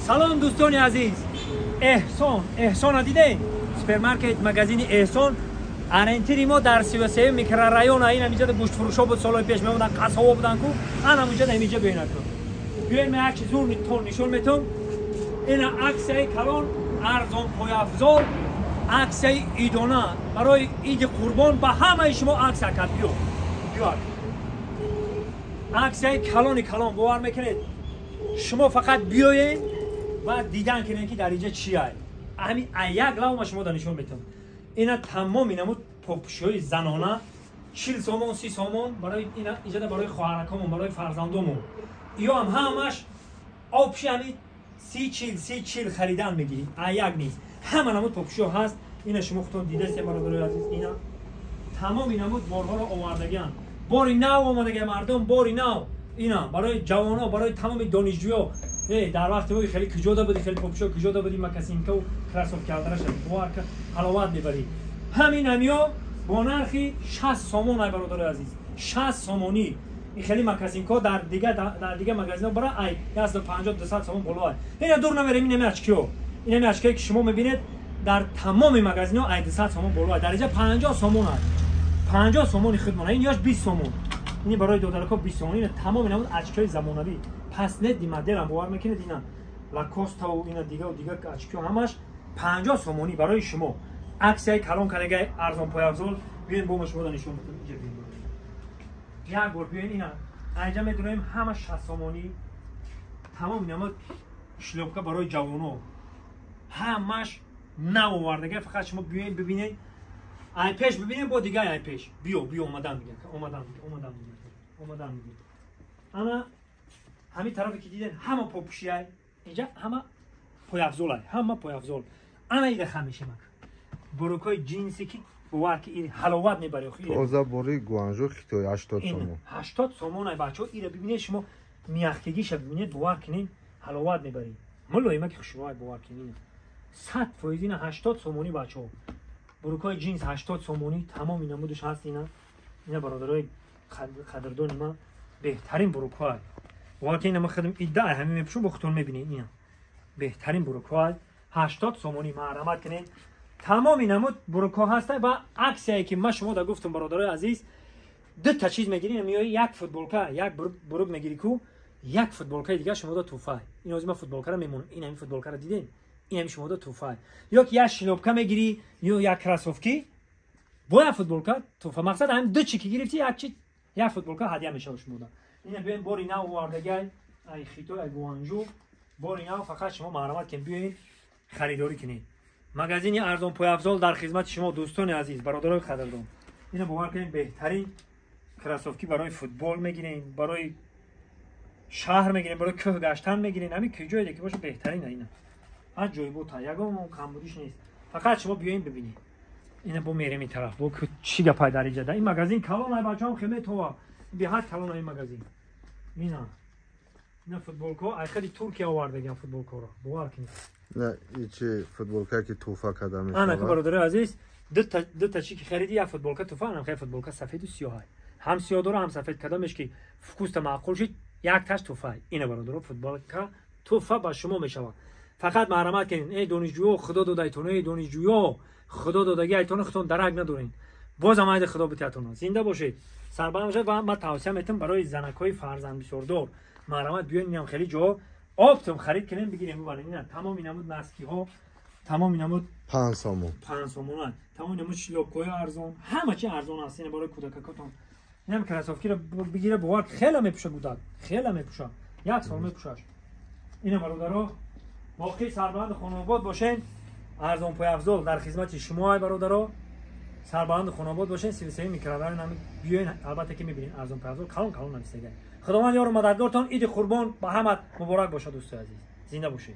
Салом, дӯстони азиз. Эҳсон, Эҳсона дидем? Супермаркет, магазини Эҳсон. Ориентири мо дар 33 микрорайон, ин ҳамиҷа гӯштфурӯшо буд, солҳои пеш меомадан, қассобо будан ку. Ан ҳамиҷа, ҳамиҷа биёин ку. Биёин, ман як чиз зур тон нишон метам. Ина аксияи калон, арзон пойафзол, аксияи идона барои иди қурбон ба ҳамаи шумо аксия кард. Биё. Биё. Аксияи калони калон, бовар мекунед? Шумо фақат биёед ва дидан кунед, ки дар инҷа чи ай. Ҳамин як лавма шумо да нишон метам. Ина тамоми намуд попушиҳои занона 40 сомон, 30 сомон барои ина иҷода, барои хоҳаракомон, барои фарзандомон. Иё ҳам ҳамаш обши ҳами 30, 40, 30, 40 харидан мегирӣ. А як нест. Ҳама намуд попушиҳо ҳаст. Ина шумо худтон дидастем, бародарои азиз, ина тамоми намуд борҳоро овардагианд. Бори нав омадага, мардум, бори нав. Ина барои ҷавоно, барои тамоми донишҷӯё. Дар вақти ҳои хеле куҷода буди, хеле попушиҳо куҷода буди, мокасинкаву кроссовка алдараша, бовар ка, ҳаловат мебарӣ. Ҳамин ҳамиё бо нархи 60 сомон ай, бародарои азиз, 60 сомонӣ. Ин хеле мокасинко дар дига магазино бара, ай 150, 200 сомон боло ай. Ина дур намерем, инами очкиҳо, инами очкие ки шумо мебинед, дар тамоми магазино ай 200 сомон боло ай. Дар инҷа 50 сомон ай, 50 сомони худмон. Ин ёш 20 сомон, ини барои додарако 20 сомон. Ина тамоми намуд очкиҳои замонавӣ, последний моделам, бовар мекунед? Ина Лакоставу ина дигаву дига очкиҳо ҳамаш 50 сомонӣ барои шумо. Аксияи калон кардагай арзон пойафзол. Биёин, бо ма шумо да нишон бидам. Инҷа биёин, як бор биёин. Ина айҷа медуроем, ҳама 60 сомонӣ. Тамоми намуд шлёпка барои ҷавоно ҳамаш нав овардага. Фақат шумо биёин, бибинед, ай пеш бибинем, бо дигай ай пеш биё, биё, омадан мига, омадан мига, омадан мига, омадан мига. Ана ҳамин тарафе ки диден, ҳама попушиай, инҷа ҳама пойафзолай, ҳама пойафзол. Ана ида хамешемак бурукҳои ҷинсе ки бовар ки ҳаловат мебари. Тоза бори Гуанжу, Хитой, 80 сомон. 80 сомон ай, бачаҳо. Ира бибинед, шумо мягкигиша бибинед, бовар кунед, ҳаловат мебарӣ. Мулоима ки хушрӯай, бовар кунед, 100%. Ина 80 сомонӣ, бачаҳо, бурукҳои ҷинс 80 сомонӣ, тамоми намудаш ҳаст. Ина, бародарои қадрдони ман, беҳтарин бурукҳоай, бовар ки ина ма худам идда ай ҳамин мепӯшам, бо худтон мебинед. Ина беҳтарин бурукҳоай, 80 сомонӣ, марҳамат кунед. Тамоми намуд бурукҳо ҳаста. Ва аксияе ки ман шумо да гуфтам, бародарои азиз, дута чиз мегирӣ, меои, як футболка, як бурук мегирӣ ку, як футболкаи дигар шумода туҳфа. Ин ҳозир ман футболкаро мемонам, ин ҳамин футболкаро дидем, ин ҳамин шумода туҳфа. Ё ки як шлёпка мегирӣ ё як кроссовки, бо як футболка туҳфа. Мақсад, ҳамин ду чи ки гирифтӣ, як чи, як футболка ҳадя мешава шумода. Ина биёем, бори нав овардагай ай Хитой, ай Гуанжу, бори нав. Фақат шумо марҳамат кен, биёед, харидорӣ кунед. Магазини арзон пойафзол дар хизмати шумо, дӯстони азиз, бародарои қадрдон. Ина бовар кунед, беҳтарин кроссовки барои футбол мегирем, барои шаҳр мегирем, барои кӯҳ гаштан мегирем, ҳамин куҷое ки боша, беҳтарин. Ина ҳар ҷойбота, ягон камбудиш нест. Фақат шумо биёем, бибинед. Ина бо мерем ин тараф, бо чӣ гапай дар иҷа. Ин магазин калон ай, бачаҳом, хеметова беҳад калон ай магазин. Ина футболко ай хели Туркия овардагиам футболкоро, бовар кунед. На ичи футболка ки туҳфа карда Ана ку, мешавад. Бародарои азиз, дута чи ки хариди, як футболка туҳфа. Анам хеле футболка сафеду сиёҳай, ҳам сиёҳ дора, ҳам сафед. Кадомеш ки вкуста маъқул шид, якташ туҳфа. Ина, бародаро, футболка туҳфа ба шумо мешавад. Фақат марҳамат кунед. Эй донишҷӯё, худо додайтон, эй донишҷӯё, худо додаги айтон, худтон дарак надорен. Бозам айди худо битиятон, зинда бошед, сарбаланд бошед. Ва ман тавсия метам барои занакҳои фарзанд бисёрдор, марҳамат, биёед, инам хеле ҷо оптом харид кунем, бигирем, бубарем. Ина тамоми намуд носкиҳо, тамоми намуд. 5 сомон. 5 сомона. Тамоми намуд шлёпкаҳои арзон, ҳама чи арзон аст. Ина барои кӯдакакотон инам кроссовкиро бигира, бовар, хеле мепӯша гудак, хеле мепӯша, як сол мепӯшаш. Ина, бародаро, боқӣ сарбаланду хонобод бошен. Арзон пойафзол дар хизмати шумо ай, бародаро. Сарбаланду хонобод бошен. 33 микрорайон ҳами биёен, албатта ки мебинед, арзон пойафзол калон калон нависага. Худованд ёру мададгортон. Иди қурбон ба ҳамат муборак бошад, дӯстои азиз, зинда бошед.